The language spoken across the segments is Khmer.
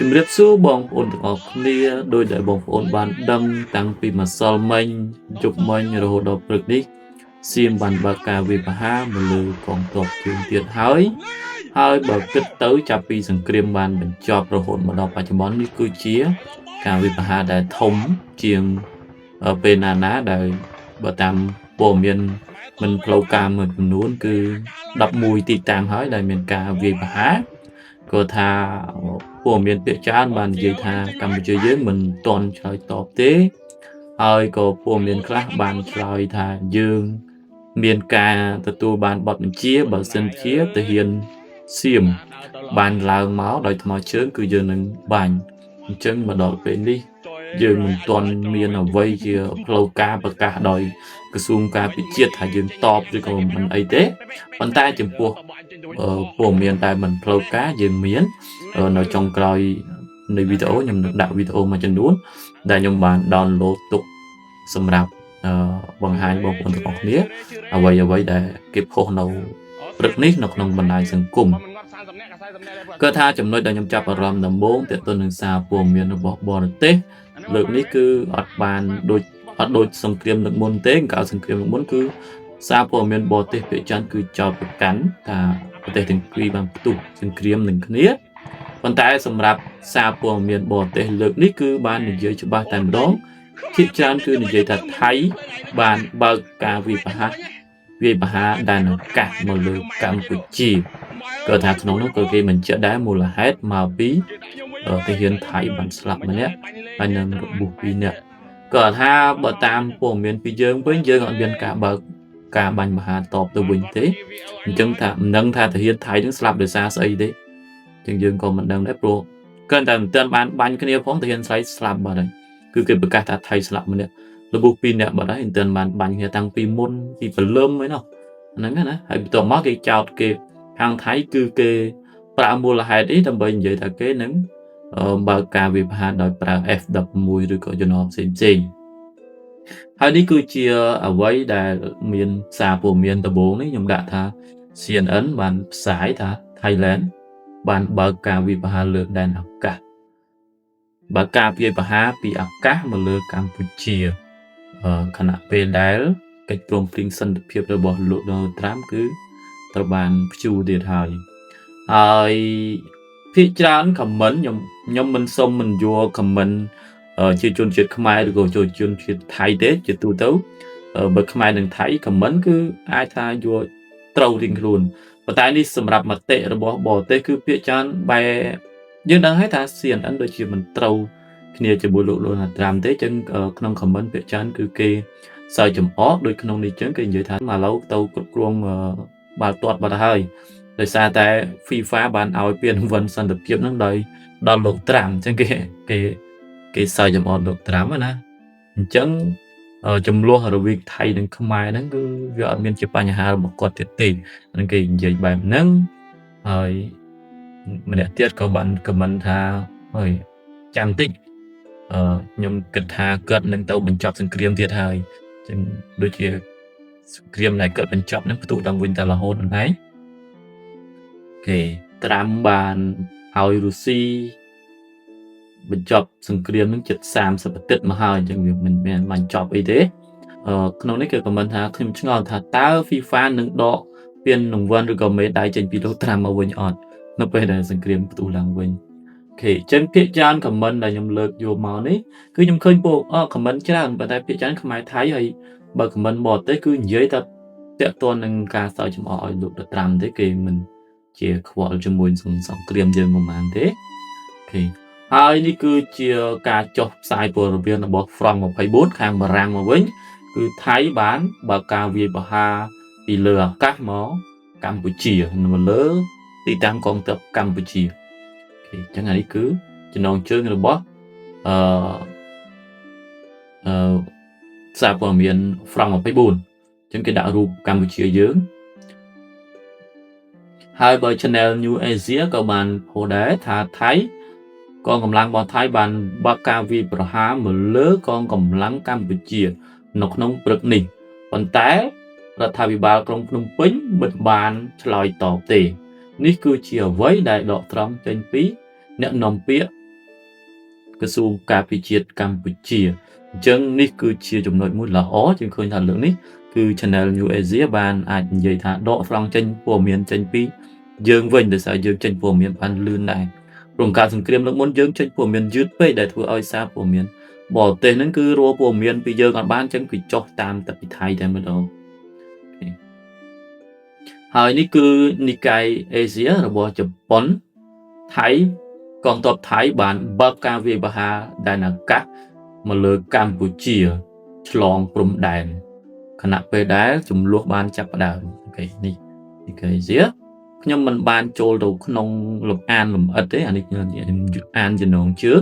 ជំរាបសួរបងប្អូនទាំងអស់គ្នាដោយដែលបងប្អូនបានដឹងតាំងពីម្សិលមិញយប់មិញរហូតដល់ព្រឹកនេះសៀមបានបើកការវាយប្រហារមកលើកងទ័ពជើងទៀតហើយហើយបើគិតទៅចាប់ពីសង្គ្រាមបានបញ្ចប់រហូតមកដល់បច្ចុប្បន្ននេះគឺជាការវាយប្រហារដែលធំជាងពេលណាណាដែលបើតាមព័ត៌មានមិនផ្លូវការមួយចំនួនគឺ11ទីតាំងហើយដែលមានការវាយប្រហារ គាត់ថាព័ត៌មានពាក្យច្រើនបាននិយាយថាកម្ពុជាយើងមិនទាន់ឆ្លើយតបទេហើយក៏ព័ត៌មានខ្លះបានឆ្លើយថាយើងមានការទទួលបានបទបញ្ជាបើសិនជាទាហានសៀមបានឡើងមកដោយថ្មើរជើងគឺយើងនឹងបាញ់អញ្ចឹងមកដល់ពេលនេះយើងមិនទាន់មានអ្វីជាផ្លូវការប្រកាសដោយក្រសួងការពារជាតិថាយើងតបឬក៏មិនអីទេប៉ុន្តែចំពោះ ព័ត៌មានដែលមិនផ្លូវការយើងមាននៅចុងក្រោយនៃវីដេអូខ្ញុំនឹងដាក់វីដេអូមួយចំនួនដែលខ្ញុំបាន download ទុកសម្រាប់បង្ហាញបងប្អូនទាំងអស់គ្នាអ្វីអ្វីដែលគេផុសនៅព្រឹកនេះនៅក្នុងបណ្ដាញសង្គមគាត់ថាចំណុចដែលខ្ញុំចាប់អារម្មណ៍ដំបូងទាក់ទងនឹងសារព័ត៌មានរបស់បរទេសលើកនេះគឺអត់បានដូចអត់ដូចសង្គ្រាមលើកមុនទេកាលសង្គ្រាមលើកមុនគឺសារព័ត៌មានបរទេសភាគច្រើនគឺចោទប្រកាន់ថាប្រទេសទាំងពីរបានផ្ទុះសង្គ្រាមនឹងគ្នាប៉ុន្តែសម្រាប់សារព័ត៌មានបរទេសលើកនេះគឺបាននិយាយច្បាស់តែម្ដងភាគច្រើនគឺនិយាយថាថៃបានបើកការវាយប្រហារវាយប្រហារដែនអាកាសមកលើកម្ពុជាក៏ថាក្នុងនោះក៏គេបញ្ជាក់ដែរមូលហេតុមកពីទាហានថៃបានស្លាប់ម្នាក់ហើយនឹងរបួសពីរនាក់ក៏ថាបើតាមព័ត៌មានពីយើងវិញយើងអត់មានការបើកការបាញ់មហាតបទៅវិញទេអញ្ចឹងថាមិនដឹងថាទាហានថៃនឹងស្លាប់ដោយសារស្អីទេអញ្ចឹងយើងក៏មិនដឹងដែរព្រោះគ្រាន់តែមិនទាន់បានបាញ់គ្នាផងទាហានថៃស្លាប់បាត់ហើយគឺគេប្រកាសថាថៃស្លាប់ម្នាក់របួសពីរនាក់បាត់ហើយមិនទាន់បានបាញ់គ្នាតាំងពីមុនពីព្រលឹមឯណោះហ្នឹងណាហើយបន្ទាប់មកគេចោទគេខាងថៃគឺគេប្រើមូលហេតុអីដើម្បីនិយាយថាគេនឹងបើកការវាយប្រហារដោយប្រើ F11 ឬក៏យន្តហោះផ្សេងផ្សេងហើយនេះគឺជាអ្វីដែលមានសារព័ត៌មានដំបូងនេះខ្ញុំដាក់ថា CNN បានផ្សាយថា Thailand បានបើកការវាយប្រហារលើដែនអាកាសបើកការវាយប្រហារពីអាកាសមកលើកម្ពុជាខណៈពេលដែលកិច្ចព្រមព្រៀងសន្តិភាពរបស់លោក Donald Trump គឺត្រូវបានព្យួរទៀតហើយហើយភាគច្រើន comment ខ្ញុំខ្ញុំមិនសុំមិនយក comment ជាជនជាតិខ្មែរឬក៏ជនជាតិថៃទេជាទូទៅបើខ្មែរនិងថៃ comment គឺអាចថាយកត្រូវរៀងខ្លួនប៉ុន្តែនេះសម្រាប់មតិរបស់បរទេសគឺភាគច្រើនបែរយើងដឹងហើយថា CNN ដូចជាមិនត្រូវគ្នាជាមួយលោក Donald Trump ទេចឹងក្នុង comment ភាគច្រើនគឺគេសើចចំអកដូចក្នុងនេះចឹងគេនិយាយថាឥឡូវទៅគ្រប់គ្រងបាល់ទាត់បាត់ហើយដោយសារតែ FIFA បានឲ្យពានរង្វាន់សន្តិភាពហ្នឹងដោយដល់លោកត្រាំអញ្ចឹងគេគេគេសើចចំអកលោកត្រាំណាអញ្ចឹងចំនួនរវាងថៃនិងខ្មែរហ្នឹងគឺវាអត់មានជាបញ្ហារបស់គាត់ទៀតទេហ្នឹងគេនិយាយបែបហ្នឹងហើយម្នាក់ទៀតក៏បាន comment ថាហើយចាំតិចអឺខ្ញុំគិតថាគាត់នឹងទៅបញ្ចប់សង្គ្រាមទៀតហើយអញ្ចឹងដូចជាសង្គ្រាមដែលគាត់បញ្ចប់ហ្នឹងផ្ទុះឡើងវិញតែរហូតហ្នឹងឯងគេត្រាំបានឲ្យរុស្ស៊ីបញ្ចប់សង្គ្រាមនឹងជិត30អាទិត្យមកហើយអញ្ចឹងវាមិនមែនបញ្ចប់អីទេអឺក្នុងនេះគេ comment ថាខ្ញុំឆ្ងល់ថាតើ FIFA នឹងដកពានរង្វាន់ឬក៏មេដាយចេញពីលោកត្រាំមកវិញអត់នៅពេលដែលសង្គ្រាមផ្ទុះឡើងវិញ okay អញ្ចឹងភាគច្រើន comment ដែលខ្ញុំលើកយកមកនេះគឺខ្ញុំឃើញពួកអ comment ច្រើនប៉ុន្តែភាគច្រើនខ្មែរថៃហើយបើ comment បរទេសគឺនិយាយតែតាក់ទងនឹងការសើចចំអកឲ្យលោកត្រាំទេគេមិនជាខ្វល់ជាមួយសង្គ្រាមយើងប្រហែលទេ okay ហើយនេះគឺជាការចុះផ្សាយព័ត៌មានរបស់ France 24ខាងបារាំងមកវិញគឺថៃបានបើកការវាយប្រហារពីលើអាកាសមកកម្ពុជាមកលើទីតាំងកងទ័ពកម្ពុជា okay អញ្ចឹងអានេះគឺចំណងជើងរបស់អឺអឺសារព័ត៌មាន France 24អញ្ចឹងគេដាក់រូបកម្ពុជាយើងហើយបើ Channel New Asia ក៏បានផុសដែរថាថៃកងកម្លាំងរបស់ថៃបានបើកការវាយប្រហារមកលើកងកម្លាំងកម្ពុជា នៅក្នុងព្រឹកនេះប៉ុន្តែរដ្ឋាភិបាលក្រុងភ្នំពេញមិនបានឆ្លើយតបទេនេះគឺជាអ្វីដែលដកត្រង់ចេញពីអ្នកនាំពាក្យ ក្រសួងការពារជាតិកម្ពុជាអញ្ចឹងនេះគឺជាចំណុចមួយល្អយើងឃើញថាលើកនេះគឺ Channel New Asia បានអាចនិយាយថាដកស្រង់ចេញព័ត៌មានចេញពីយើងវិញដោយសារយើងចេញព័ត៌មានបានលឿនដែរព្រោះការសង្គ្រាមលើកមុនយើងចេញព័ត៌មានយឺតពេកដែលធ្វើឲ្យសារព័ត៌មានបរទេសហ្នឹងគឺរកព័ត៌មានពីយើងអត់បានអញ្ចឹងគឺចុះតាមតែពីថៃតែម្ដងហើយនេះគឺនិកាយអេស៊ីរបស់ជប៉ុនថៃកងទ័ពថៃបានបើកការវាយប្រហារដែនអាកាសមកលើកម្ពុជាឆ្លងព្រំដែនខណៈពេលដែលចំនួនបានចាប់ផ្ដើម OK នេះនិកាយអេស៊ីខ្ញុំមិនបានចូលទៅក្នុងលំអានលំអិតទេអានេះខ្ញុំអានចំណងជើង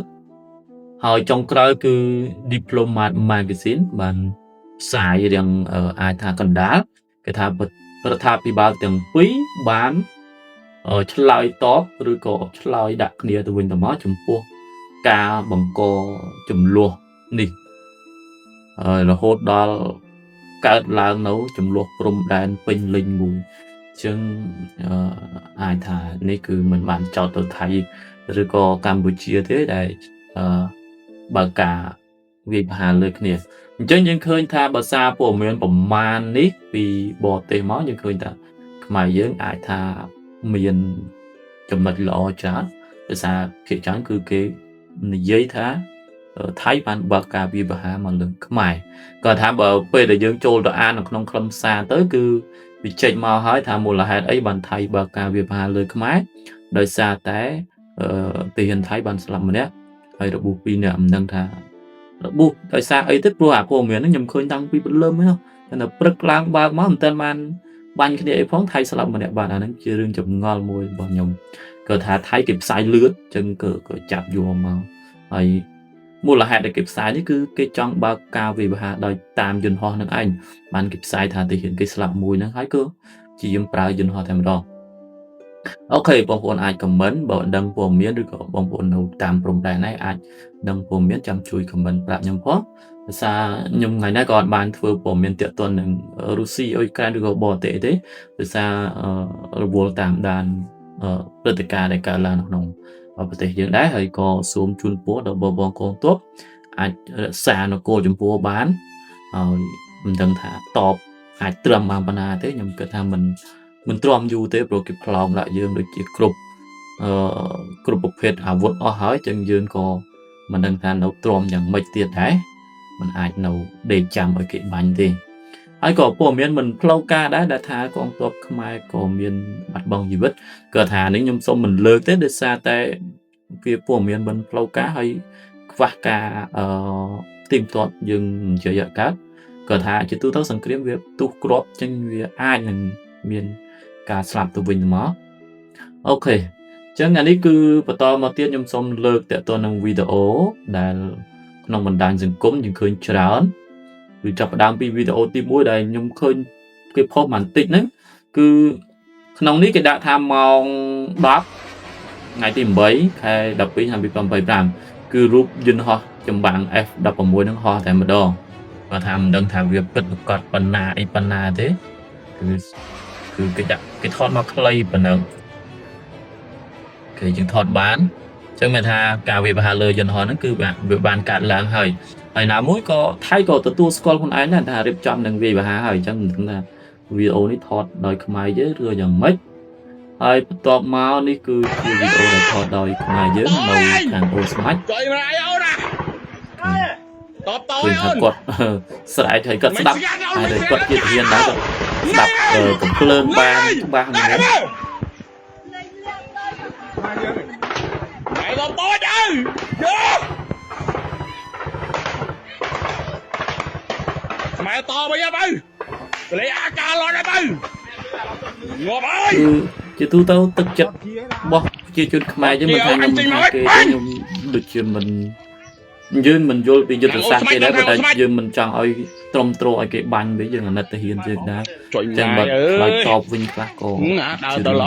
ហើយចុងក្រោយគឺ Diplomat Magazine បានផ្សាយរៀងអាចថាកណ្ដាលគេថារដ្ឋាភិបាលទាំងពីរបានឆ្លើយតបឬក៏ឆ្លើយដាក់គ្នាទៅវិញទៅមកចំពោះការបង្កចំនួននេះហើយរហូតដល់កើតឡើងនៅចំនួនព្រំដែនពេញលេញមួយអញ្ចឹងអាចថានេះគឺមិនបានចោទទៅថៃឬក៏កម្ពុជាទេដែលបើការវាយប្រហារលើគ្នាអញ្ចឹងយើងឃើញថាបើសារព័ត៌មានប្រមាណនេះពីបរទេសមកយើងឃើញថាខ្មែរយើងអាចថាមានចំណុចល្អច្រើនដោយសារភាគច្រើនគឺគេនិយាយថាថៃបានបើកការវាយប្រហារមកលើខ្មែរគាត់ថាបើពេលដែលយើងចូលទៅអាននៅក្នុងខ្លឹមសារទៅគឺវាចេញមកហើយថាមូលហេតុអីបានថៃបើកការវាយប្រហារលើខ្មែរដោយសារតែទាហានថៃបានស្លាប់ម្នាក់ហើយរបួសពីរនាក់មិនដឹងថារបួសដោយសារអីទេព្រោះអាព័ត៌មានហ្នឹងខ្ញុំឃើញតាំងពីព្រលឹមហ្នឹងតែព្រឹកឡើងបើកមកមិនទាន់បានបាញ់គ្នាអីផងថៃស្លាប់ម្នាក់បាទអាហ្នឹងជារឿងចម្ងល់មួយរបស់ខ្ញុំគាត់ថាថៃគេផ្សាយលឿនអញ្ចឹងក៏ចាប់យកមកហើយមូលហេតុដែលគេផ្សាយនេះគឺគេចង់បើកការវិវហាដោយតាមយន្តហោះនឹងឯងបានគេផ្សាយថាទាហានគេស្លាប់មួយហ្នឹងហើយក៏ជាយើងប្រើយន្តហោះតែម្ដង OK បងប្អូនអាច comment បើដឹងព័ត៌មានឬក៏បងប្អូននៅតាមព្រំដែនឯងអាចដឹងព័ត៌មានចាំជួយ comment ប្រាប់ខ្ញុំផងដោយសារខ្ញុំថ្ងៃនេះក៏អត់បានធ្វើព័ត៌មានទាក់ទងនឹងរុស្ស៊ីអ៊ុយក្រែនឬក៏បរទេសទេដោយសាររវល់តាមដានព្រឹត្តិការណ៍ដែលកើតឡើងនៅក្នុងប្រទេសយើងដែរហើយក៏សូមជូនពរដល់បងបងកងទ័ពអាចរក្សានគរចម្ពោះបានហើយមិនដឹងថាតបអាចត្រឹមបានប៉ុណ្ណាទេខ្ញុំគិតថាមិនទ្រាំយូរទេព្រោះគេផ្លោងដាក់យើងដូចជាគ្រប់អឺគ្រប់ប្រភេទអាវុធអស់ហើយចឹងយើងក៏មិនដឹងថានៅទ្រាំយ៉ាងម៉េចទៀតដែរมันអាចនៅដេកចាំឲ្យគេបាញ់ទេហើយក៏ព័ត៌មានមិនផ្លូវការដែរដែលថាកងទ័ពខ្មែរក៏មានបាត់បង់ជីវិតក៏ថានេះខ្ញុំសូមមិនលើកទេដោយសារតែវាព័ត៌មានមិនផ្លូវការហើយខ្វះការអឺផ្ទៀងផ្ទាត់យើងនិយាយអត់កើតក៏ថាជាទូទៅសង្គ្រាមវាផ្ទុះគ្រាប់ចឹងវាអាចនឹងមានការស្លាប់ទៅវិញមក OK ចឹងអានេះគឺបន្តមកទៀតខ្ញុំសូមលើកតទៅនឹងវីដេអូដែលក្នុងបណ្ដាញសង្គមយើងឃើញច្រើនគឺចាប់ផ្ដើមពីវីដេអូទី1ដែលខ្ញុំឃើញគេផុសបន្តិចហ្នឹងគឺក្នុងនេះគេដាក់ថាម៉ោង10ថ្ងៃទី8ខែ12ឆ្នាំ2025គឺរូបយន្តហោះចម្បាំង F16 ហ្នឹងហោះតែម្ដងគាត់ថាមិនដឹងថាវាពិតប្រាកដប៉ុណ្ណាអីប៉ុណ្ណាទេគឺគេដាក់គេថតមកខ្លីប៉ុណ្ណឹងគេយើងថតបានអញ្ចឹងមានថាការវាយប្រហារលើយន្តហោះហ្នឹងគឺវាបានកាត់ឡើងហើយហើយណាមួយក៏ថៃក៏ទទួលស្គាល់ខ្លួនឯងដែរថារៀបចំនឹងវាយប្រហារហើយអញ្ចឹងមិនដឹងថាវីដេអូនេះថតដោយខ្មែរយើងឬយ៉ាងម៉េចហើយបន្ទាប់មកនេះគឺជាវីដេអូដែលថតដោយខ្មែរយើងនៅខាងអូស្មាច់ ចុយមកអីអូនណាតបត ឃើញ អូន ថាគាត់ស្រែកហើយគាត់ស្ដាប់ហើយគាត់ជាធានដែរគាត់ស្ដាប់កំភ្លើងបានច្បាស់មែន ណែតបតអើយោម៉ែតវិញបើកលេអាកាឡនបើងាប់ហើយ គឺជាទូទៅទឹកចិត្តរបស់ប្រជាជនខ្មែរយើងមិនថាខ្ញុំមិនថាគេទេខ្ញុំដូចជាមិនយើងមិនយល់ពីយុទ្ធសាស្ត្រគេដែរប៉ុន្តែយើងមិនចង់ឲ្យត្រឹមត្រូវឲ្យគេបាញ់វិញយើងអាណិតទៅហ៊ានយើងដែរ ចុយ ចឹងបើ ម៉ែអើ ឆ្លើយ យ តបវិញខ្លះក៏ ដើរទៅឡ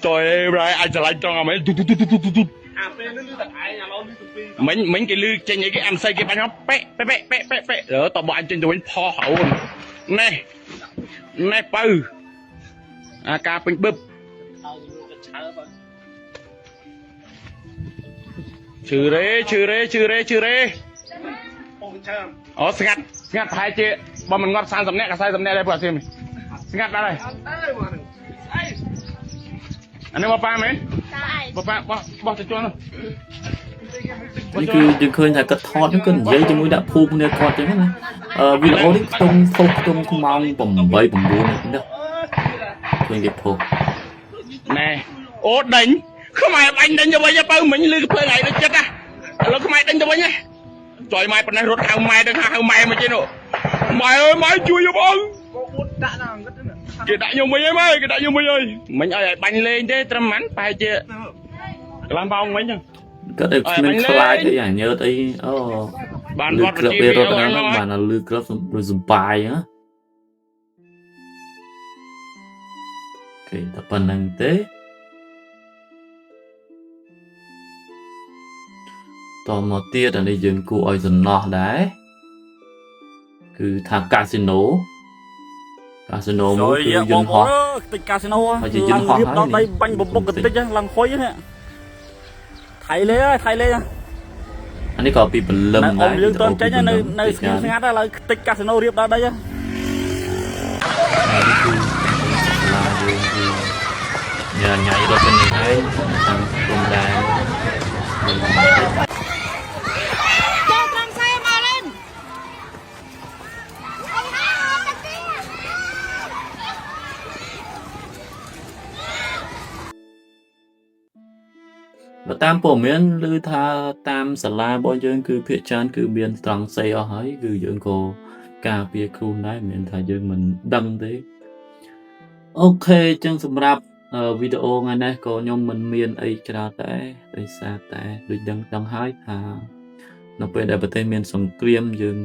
ចុយប្រែអាចឆ្លាញ់ត្រង់អាមេទុទុទុទុទុ អាពេលនេះលឺតែឯងអាឡូវលឺទៅពីរ មិញមិញគេលឺចេញអីគេអាំសីគេបាញ់មកប៉េប៉េប៉េប៉េប៉េតបអញចេញទៅវិញផោះអូនណេះណេះបើអាការពេញបឹប ឲ្យមួយក៏ឆើបើ ឈឺរេឈឺរេឈឺរេឈឺរេ អូចាំ អូស្ងាត់ស្ងាត់ប្រហែលជាបើមិនងាប់30នាក់ក៏40នាក់ដែរពួកអាសៀមស្ងាត់ដល់ហើយ អត់ទេមកហ្នឹងស្អី អានេះមកប៉ាមែន តែ បប៉ាបោះបោះទៅជន់ នេះគឺយើងឃើញថាគាត់ថតហ្នឹងគាត់និយាយជាមួយដាក់ភូមិគ្នាគាត់ចឹងណាអឺវីដេអូនេះខ្ទង់ផុសខ្ទង់ម៉ោង8 9នេះណាឃើញគេផុស ណែអូដេញខ្មែរបាញ់ដេញទៅវិញបើមិញលឺភ្លើងឯងដូចចិត្តណាឥឡូវខ្មែរដេញទៅវិញណាចុយម៉ែប៉ុណ្ណេះរត់ហៅម៉ែទៅហៅម៉ែមកជិះនោះម៉ែអើយម៉ែជួយខ្ញុំអង កូបួនដាក់ដល់អង្គទៅណា គេដាក់ខ្ញុំវិញហើយម៉ែគេដាក់ខ្ញុំវិញហើយមិញឲ្យឲ្យបាញ់លេងទេត្រឹមហ្នឹងប្រហែលជាកន្លះម៉ោងមិញហ្នឹង គាត់ឲ្យគ្មានខ្លាចអីអាញើតអីអូ បាន លឺ វត្តជី ក្របពេលរត់ ហ្នឹង ហ្នឹងបានលឺក្របសំបាយហ៎គេតែប៉ុណ្្នឹងទេតមកទៀតអានេះយើងគួរឲ្យសំណោះដែរគឺថាកាស៊ីណូកាស៊ីណូមួយគឺយន្តហោះ តិចកាស៊ីណូ ហើយជាយន្តហោះ រៀបដល់ ហើយ ដីបាញ់បបុកកន្តិចហ្នឹងឡើងហុយហ្នឹងថៃលេហើយថៃលេ អានេះក៏ពីព្រលឹម នៅអ ដែរ ៊ំយើងតន់ចេញនៅនៅស្ងៀមស្ងាត់ឥឡូវខ្ទេចកាស៊ីណូរៀបដល់ដីហ្នឹង ហើយនេះគឺឡាយើងគឺញ៉ាញ៉ៃរត់ទៅនេះឯងតាមព្រំដែន ចូលត្រង់ខ្សែមកលេង បើតាមព័ត៌មានឮថាតាមសាលារបស់យើងគឺភាគច្រើនគឺមានត្រង់សេអស់ហើយគឺយើងក៏ការពារខ្លួនដែរមិនមែនថាយើងមិនដឹងទេអូខេអញ្ចឹងសម្រាប់វីដេអូថ្ងៃនេះក៏ខ្ញុំមិនមានអីច្រើនដែរដោយសារតែដូចដឹងដឹងហើយថានៅពេលដែលប្រទេសមានសង្គ្រាមយើង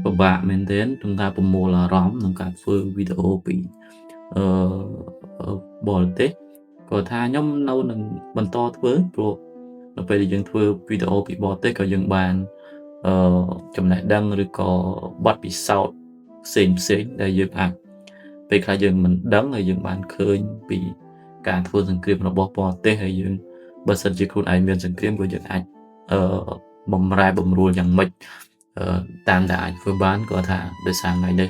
ពិបាកមែនទែនក្នុងការប្រមូលអារម្មណ៍ក្នុងការធ្វើវីដេអូពីអឺបរទេស គាត់ថាខ្ញុំនៅនឹងបន្តធ្វើព្រោះនៅពេលដែលយើងធ្វើវីដេអូពីបរទេសក៏យើងបានអឺចំណេះដឹងឬក៏បទពិសោធន៍ផ្សេងផ្សេងដែលយើងអាចពេលខ្លះយើងមិនដឹងហើយយើងបានឃើញពីការធ្វើសង្គ្រាមរបស់បរទេសហើយយើងបើសិនជាខ្លួនឯងមានសង្គ្រាមក៏យើងអាចអឺបំរែបំរួលយ៉ាងម៉េចអឺតាមដែលអាចធ្វើបានគាត់ថាដោយសារថ្ងៃនេះ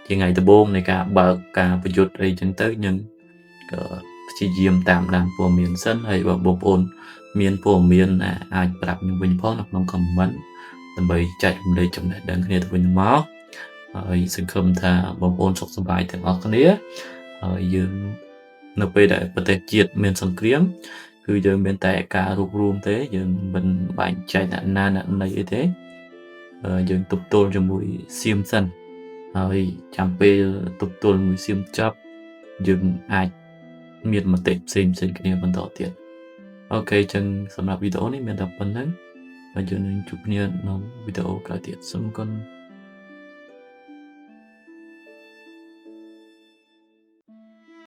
ជាថ្ងៃដំបូងនៃការបើកការប្រយុទ្ធអីចឹងទៅយើងក៏ ព្យាយាមតាមដានព័ត៌មានសិនហើយបើបងប្អូនមានព័ត៌មានអាចប្រាប់ខ្ញុំវិញផងនៅក្នុង comment ដើម្បីចែករំលែកចំណេះដឹងគ្នាទៅវិញទៅមកហើយសង្ឃឹមថាបងប្អូនសុខសប្បាយទាំងអស់គ្នាហើយយើងនៅពេលដែលប្រទេសជាតិមានសង្គ្រាមគឺយើងមានតែការរួបរួមទេយើងមិនបែងចែកអ្នកណាអ្នកណីអីទេយើងទប់ទល់ជាមួយសៀមសិនហើយចាំពេលទប់ទល់មួយសៀមចប់យើងអាច មានមតិផ្សេងផ្សេងគ្នាបន្តទៀតអូខេចឹងសម្រាប់វីដេអូនេះមានតែប៉ុណ្្នឹងហើយយើងនឹងជួបគ្នាក្នុងវីដេអូក្រោយទៀតសូមអរគុណ។